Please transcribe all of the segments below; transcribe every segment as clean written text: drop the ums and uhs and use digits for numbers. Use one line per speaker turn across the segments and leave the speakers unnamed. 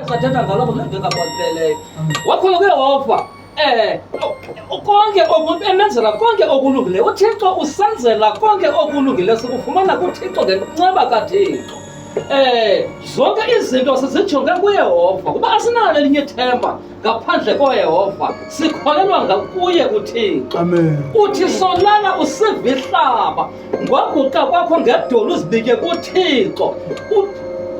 Sathetha ngalo ngeveki akwalipheleyo. Wakholwa kuYehova. Eh, konke oku emenzela konke okulungileyo. UThixo usenzela konke okulungileyo sikufumana kuThixo ngenceba kaThixo. Eh, zonke izinto sizijonge kuYehova kuba asinalo elinye ithemba ngaphandle koYehova. Sikholelwa ngakuye uThixo.
Amen.
Uthi solala usiva ihlaba ngoguqa kwakho ngedolo uzibike kuThixo.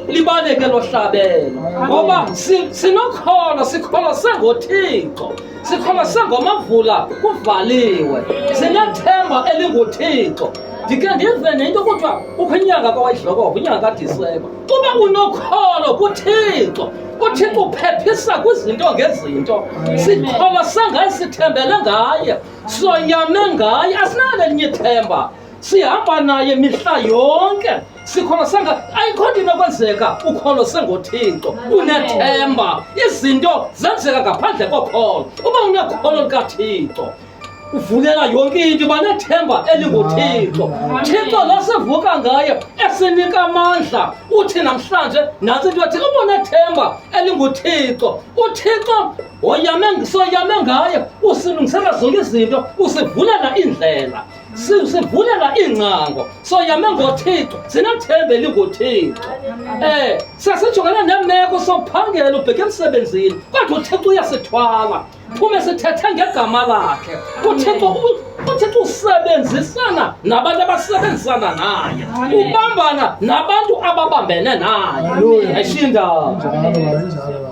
Libaleke lo hlabelo ngoba sinokholo, sikholwa sengoThixo, sikholwa sengomavula kuvaliwe, sinethemba elinguThixo. Ndike ndive nento kuthiwa kukho inyanga kowayidlokova, inyanga kaDisemba. Kuba unokholo kuThixo, uThixo uphephisa kwizinto ngezinto. Sikholwa sengaye, sithembele ngaye, soyame ngaye, asinalo elinye ithemba. Sihamba naye mihla yonke, sikholwa senga ayikho nto inokwenzeka ukholo sengoThixo. Unethemba, izinto zenzeka ngaphandle kokholo. Uba unekholo likaThixo uvulela yonke into, uba nethemba elinguThixo. Thixo lo sivuka ngaye esinika amandla, uthi namhlanje nantsi into ethi uba unethemba elinguThixo, uThixo woyame, soyame ngaye, usilungisela zonke izinto, usivulela iindlela, sivulela iingcango. Soyame ngoThixo, sinethemba elinguThixo. Sasijongene neemeko sophangela ubheke emsebenzini, kodwa uThixo uyasithwala. Phume sithethe ngegama lakhe. UThixo usebenzisana nabantu abasebenzisana naye, ubambana nabantu ababambene naye.
Hallelujah.
Ayishinda.
Njalo, njalo.